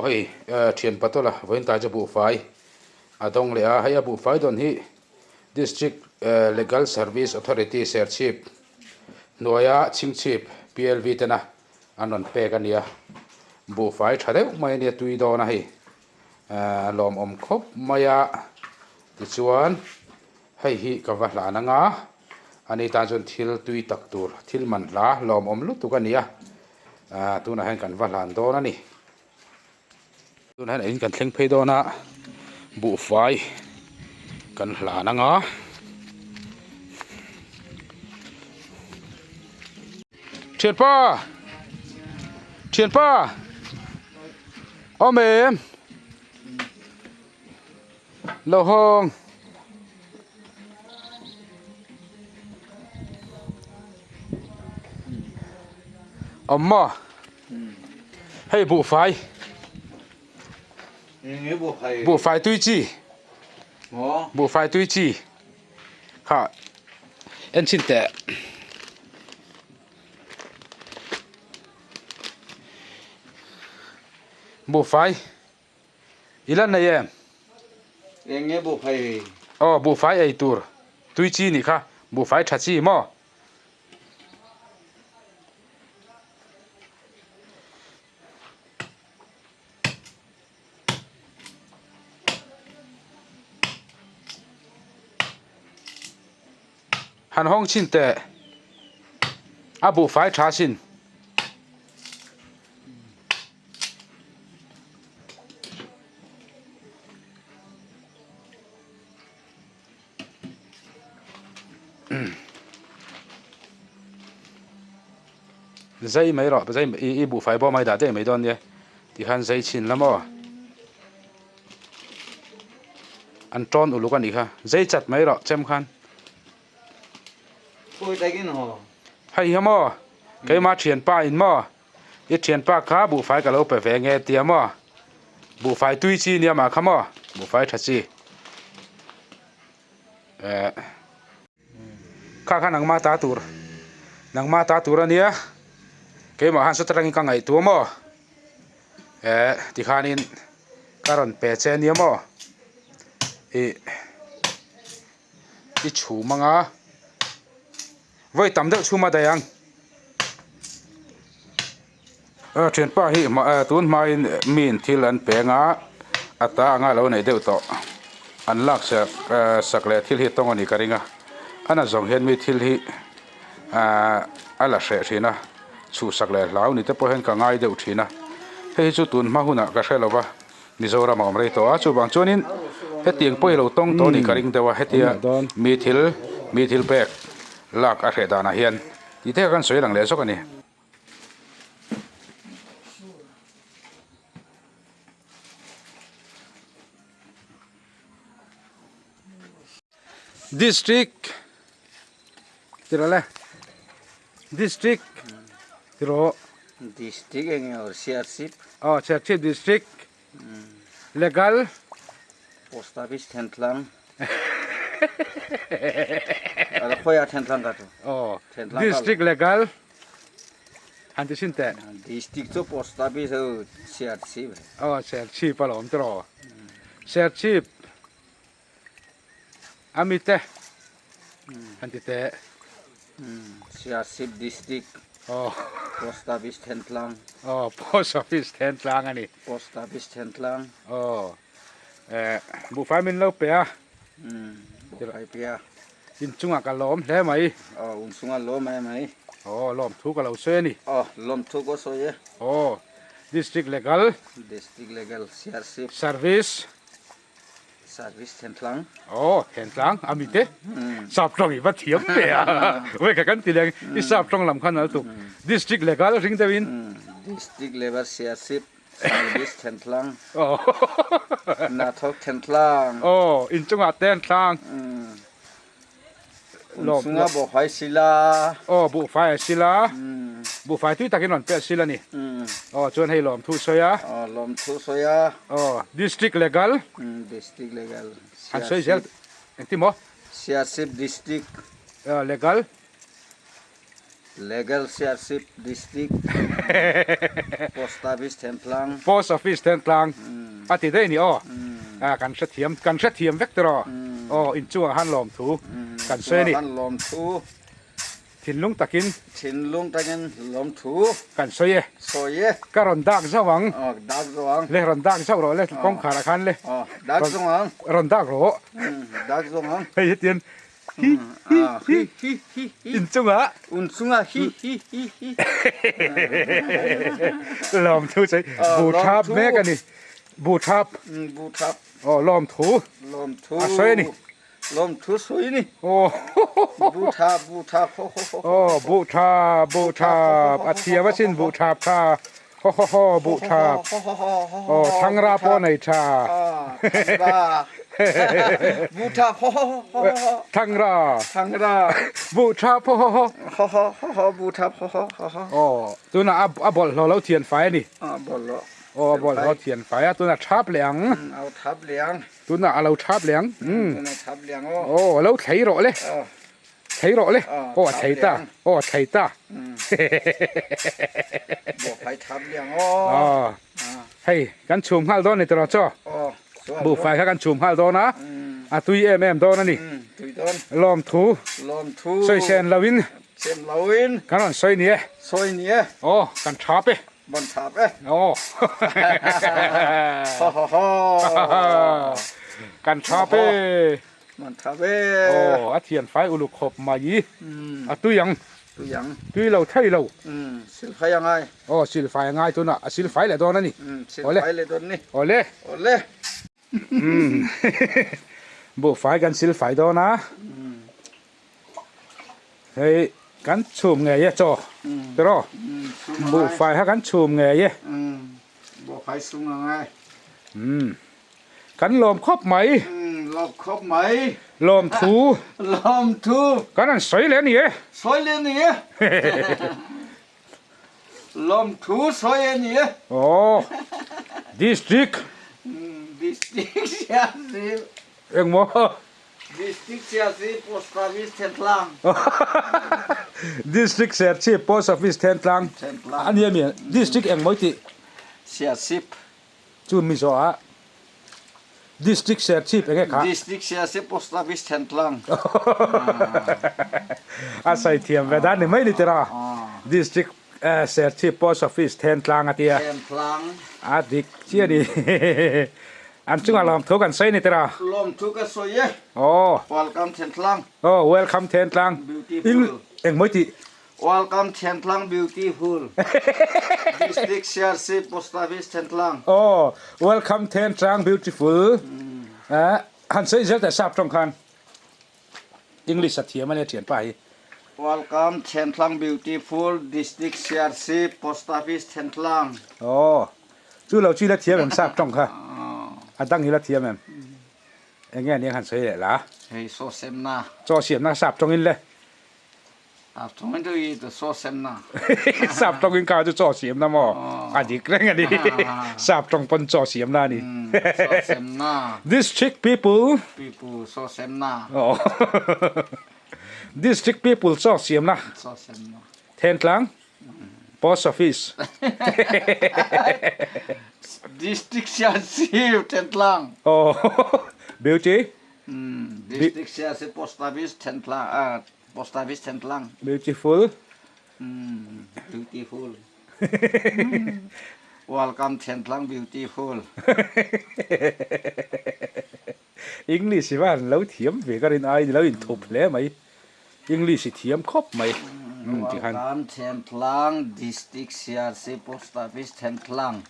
hei thian patawla vawiin tlai chu buhfai a dawng leh a, hei a buhfai dawn hi District Legal Service Authority Serchhip hnuaia Chhingchhip PLV tena an rawn pek a nia, buhfai tha deuh mai a nia tui dawn a hei a lawmawm khawp mai a, tichuan hei hi ka va hlan anga ani tan chuan thil tui tak tur thil man hla lawmawm lutuk a ni a, tunah hian kan va hlan dawn a ni. Tunah hian in kan thleng phei dawn a, buhfai kan hlan anga. Thianpa! Thianpa! Awm em? Lo hawng. Awm maw? Hei buhfai. Buhfai tui chi. Buhfai tui chi. Kha en chhin teh. Buhfai i la nei em? Eng nge buhfai ei? Aw buhfai ei tur tui chi nih kha buhfai tha chi maw? Han hawng chhin teh a buhfai tha sin. Zai mai rawh zai i buhfai bawm a i dah daih mai dawn nia tikhan zai chhin la maw an tawn uluk a nih kha zai chat mai rawh chem khan. Hei hi maw keimah thianpa in maw i thianpa kha buhfai ka lo pe ve nge tia maw buhfai tui chi nia mah kha maw buhfai tha chi eh kha kha nangma ta tur nangma ta tur ania keimah han sawt atangin ka ngaihtuah maw eh tikhanin ka rawn pe che ania maw ih. I chhum anga vawi tam deuh chhum a daih ang a thianpa hi tun hmain miin thil an peng a a ta anga lo neih deuh tawh an lak sak sak leh thil hi a tawng a nih ka ring a a na zawng hian mi thil hi ahh a la hreh thin a chhuhsak leh hlau ni te pawh hian ka ngai deuh thin a hei hi chu tun hma hunah ka hre lo va. Mizoram a awm rei tawh a, chuvang chuanin hetiang pawh hi lo tawng tawh a nih ka ring deuh a, hetia mi thil mi thil pek lak a hreh danah hian tih te kha kan sawi lang leh zawk a ni. District tiraw le District tiraw District eng nge aw Serchhip aw Serchhip District Legal Post Office Thentlang ala khawiah Thentlang ka chu aw District Legal han ti sin teh District chu Post Office ho Serchhip aw Serchhip alawm tiraw Serchhip A mi te han ti teh. Serchhip District Post Office Thentlang. Aw Post Office Thentlang a ni. Post Office Thentlang. Aw eh buhfai min lo pe a. Buhfai pe a. Inchungah ka lawm hle mai. Aw inchungah lawm e mai. Aw lawmthu ka lo sawi a ni. Aw lawmthu ka sawi e. Aw District Legal. District Legal Serchhip. Service. Service Thentlang. Aw, Thentlang, a mite. Sap tawng i va thiam ve a. Vei kha kan ti leng, i sap tawng lam khan al tuk. District legal ring deuh in. District level Serchhip Service Thentlang. Aw. Hnathawk Thentlang. Aw, inchungah Thentlang. Lawm chunga buhfai sila. Aw buhfai a sila. Buhfai tui takin rawn pek sil a ni. Aw chuan hei lawm thu sawi a. Aw lawm thu sawi a. Aw district legal. District legal. Han sawi zel engti maw? Serchhip district. Legal. Legal Serchhip District Post Office Thentlang. Post Office Thentlang a ti daih a ni aw. Kan hrethiam kan hrethiam vek tiraw aw inchungah khan lawmthu kan sawi a ni. Inchungah khan lawmthu. Thinlung takin. Thinlung takin lawmthu. Kan sawi e. Sawi e. Ka rawn dak zauh ang. Aw dak zauh ang. Le rawn dak zauh rawh le kawngkhar ah khan le. Aw dak zauh ang. Rawn dak rawh. Dak zauh ang. Hei hetian hi hi hi hi hi hi inchungah. Inchungah hi hi hi hi. Lawmthu sawi bu thap mek a ni. Bu thap. Bu thap. Aw lawmthu. Lawmthu. A sawi a ni. Lawmthu sawi ni. Aw. Bu tha bu tha ho ho ho. Aw bu tha bu tha a thiam asin bu tha tha ho ho ho bu tha. Aw thangra pawh nei tha. Thangra. Bu tha ho ho ho ho. Thangra. Thangra. Bu tha ho ho ho. Ho ho ho ho bu tha ho ho ho ho. Aw tunah a bawlhhlawh lo thian fai a ni. A bawlhhlawh. Aw a bawlhhlawh thian fai a tunah thap leh ang. A thap leh ang. Tunah a lo thap leh ang. Umm. Tunah thap leh ang aw. Aw, a lo thlei rawh le. Aw. Thlei rawh le. Aw, Aw, a thlei ta. Aw, a thlei ta. Buhfai thap leh ang aw. Aw. Hei, kan chhum nghal dawn ni tiraw chaw? Aw. Buhfai kha kan chhum nghal dawn a. A tui em em dawn a ni. Tui dawn. Lawmthu. Lawmthu. Sawi sen loin. Sen loin. Kan rawn sawi ni e. Sawi ni e. Aw, kan thap e. Bon thap e. Aw. Ho ho ho. Kan thap e. Bon thap e. Aw, a thian fai uluk khawp mai. A tui ang. Tui ang. Tui lo thei lo. Silfai a ngai. Aw, silfai a ngai tunah a silfai leh dawn a ni. Silfai leh dawn ni. Awle. Awle. Buhfai kan silfai dawn a. Hei kan chhum ngei e chaw tiraw buhfai kha kan chhum ngei e buhfai sung ang e kan lawm khawp mai lawm khawp mai lawm thu lawm thu kan han sawi leh a ni e sawi leh a ni e lawm thu sawi a ni e aw district district siam engmaw District Serchhip Post Office Thentlang. District Serchhip Post Office Thentlang. Thentlang. A nia mi District eng mawi tih? Serchhip. Chu mi zawh ah District Serchhip eng e kha? District Serchhip Post Office Thentlang. A sawi thiam ve dan ni mai ni tira. District Serchhip Post Office Thentlang a tia. Thentlang. A dik chiah a ni. An chungah lawmthu kan sawi a ni tira. Lawmthu ka sawi e. Aw. Welcome Thentlang. Aw, welcome Thentlang. Beautiful. Eng mawi tih? Welcome Thentlang beautiful. District Serchhip Post Office Thentlang. Aw, welcome Thentlang beautiful. Han sawi zel teh sap tawng khan. English a thiam a nia thianpa hi. Welcome Thentlang beautiful District Serchhip Post Office Thentlang. Aw, chu lo chu i la thiam em sap tawng kha? A dang hi la thiam em? Eng nge aniang han sawi leh la? Hei saw semna. Chaw siamna sap tawngin le. Sap tawngin chu i saw semna. Sap tawngin kha chu chaw siamna maw? A dik reng a ni. Sap tawng pawn chaw siamna a ni. Chaw semna. District people. People chaw semna. District people chaw siamna. Chaw semna. Thentlang. Post office. District Serchhip Thentlang. Oh, beauty. District Serchhip Post Office Thentlang. Post Office Thentlang. Beautiful. Beautiful. Welcome Thentlang beautiful. English hi va han lo thiam ve ka rin ai ni lo inthup hle mai. English i thiam khawp mai. Tikhan. Welcome Thentlang District Serchhip Post Office Thentlang.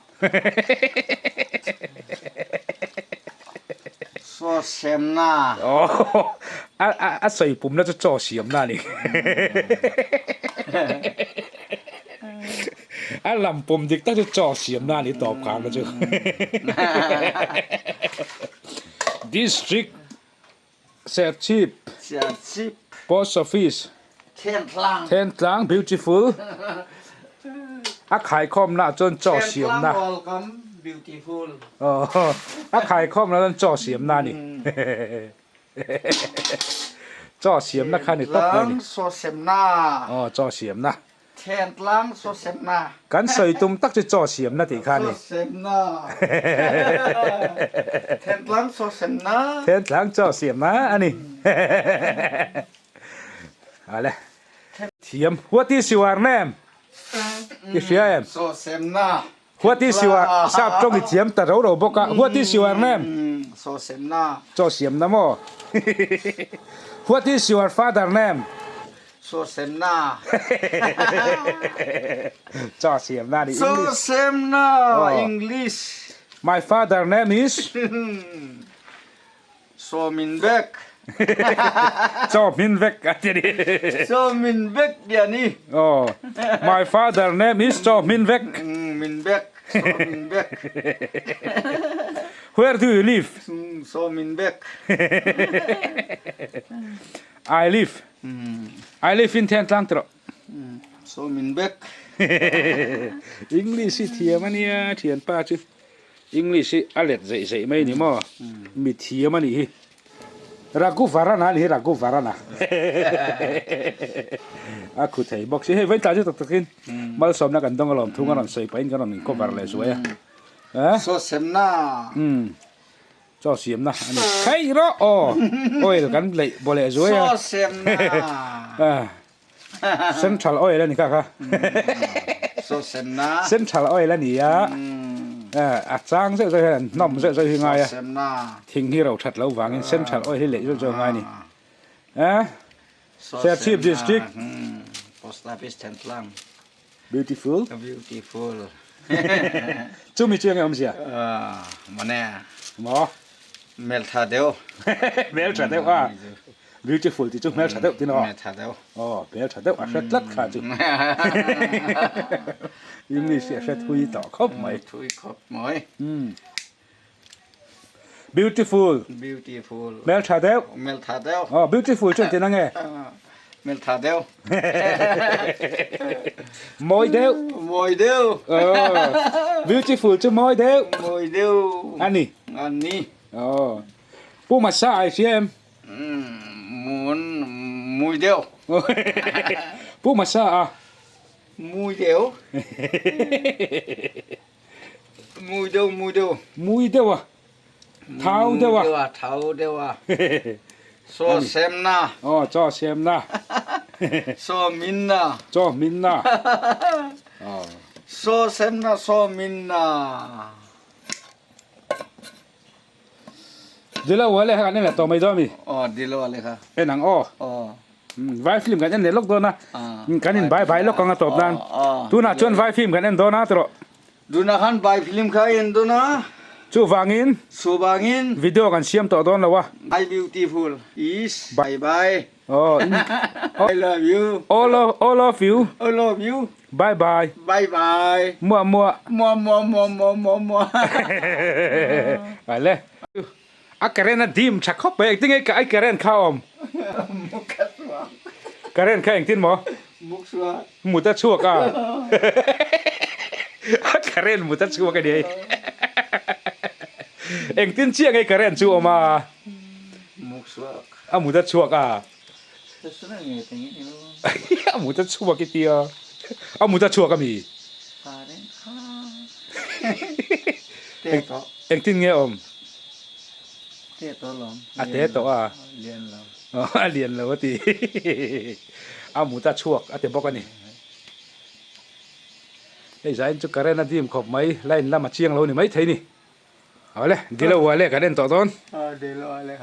Chaw siamna. A sawi pumna chu chaw siamna a ni. A lam pum dik tak chu chaw siamna a ni tawp khan chu. District Serchhip. Serchhip. Post Office. Thentlang. Thentlang beautiful. A khaikhawmna ah chuan chaw siamna. Thentlang welcome beautiful. A khaikhawmna chuan chaw siamna a ni. Chaw siamna kha ni tawp mai ni. Thentlang chaw semna. Aw chaw siamna. Thentlang chaw semna. Kan sawi tum tak chu chaw siamna tih kha a ni. Chaw semna. Thentlang chaw semna. Thentlang chaw siamna a ni. Ale. Thiam. What is your name? I hria em? Chaw semna. What is your sap tawng i thiam ta ro ro bawk a. What is your name? Chaw semna. Chaw siamna maw? What is your father name? Chaw semna. Chaw siamna a ni. Chaw semna English. My father name is? Chaw min vek. Chaw min vek a ti ni. Chaw min vek ti a ni. Aw. My father name is Chaw min vek. Min vek. Chaw min vek. Where do you live? Chaw min vek. I live. I live in Thentlang tawh. Chaw min vek. English hi thiam a nia thianpa chu. English hi a let zeih zeih mai ni maw? Mi thiam a nih hi. Raghuvarana a nih hi Raghuvarana. A khu thei bawk si. Hei vawiin chu tak takin malsawmna kan dawng alawm thung a rawn sawi pahin kan rawn in cover leh zuai a. Chaw semna. Chaw siamna a ni. Khaih rawh aw. Oil kan leih baw leh zuai a. Chaw semna. Central oil a ni kha kha. Chaw semna. Central oil a ni a. A chang zeuh zeuh hian an hnawm zeuh zeuh hi ngai a. Chaw semna. Thing hi ro that lo vangin central oil hi leih zeuh zeuh ngai a ni. Serchhip district. Post office Thentlang. Beautiful. Beautiful. Chumi chu enge awmzia? Mane. Maw? Hmeltha deuh. Hmeltha deuh a. Beautiful tih chu hmeltha deuh tin aw. Hmeltha deuh. Aw, hmeltha deuh a hre tlat kha chu. English hi a hre thui tawh khawp mai. Thui khawp mai. Beautiful. Beautiful. Hmeltha deuh. Hmeltha deuh. Aw, beautiful chu engtin ange? Hmeltha deuh. Mawi deuh. Mawi deuh. Aw, beautiful chu mawi deuh. Mawi deuh. A ni. A ni. Aw. Pu Masa ai hria em? Mun mui deuh. Pu Masa a. Mui deuh. Mui deuh mui deuh. Mui deuh a. Thau deuh a. Mui deuh a thau deuh a. Chaw semna. Aw chaw semna. Chaw minna. Chaw minna. Aw. Chaw semna chaw minna. Dilo a leh kha kan en leh tawh mai dawn a mi? Aw dilo a leh kha. En ang aw. Aw. Vai film kan en leh lawk dawn a. Kan in bai bai lawk ang a tawp nan. Tunah chuan vai film kan en dawn a tawh. Tunah khan vai film kha en dawn a. Chuvangin. Chuvangin. Video kan siam tawh dawn lo a. My beautiful is bye bye. Aw. I love you. All of all of you. All of you. Bye bye. Bye bye. Muah muah. Muah muah muah muah muah muah. Ale. A current a dim tha khawp mai engtin nge ai current kha awm. Muk a chhuak. Current kha engtin maw? Muk chhuak. Mut a chhuak a. A current mut a chhuak a ni hei. Engtin chiah nge current chu awm a? Muk chhuak. A mut a chhuak a. A mut a chhuak i tia. A mut a chhuak a mi? Engtin nge awm? A te tawh a. A lian lo a ti. A mut a chhuak a ti bawk a ni. Hei zain chu current a dim khawp mai, line lam a chiang lo ni maithei ni. Awle, dilo uale kan en tawh dawn. Dilo uale.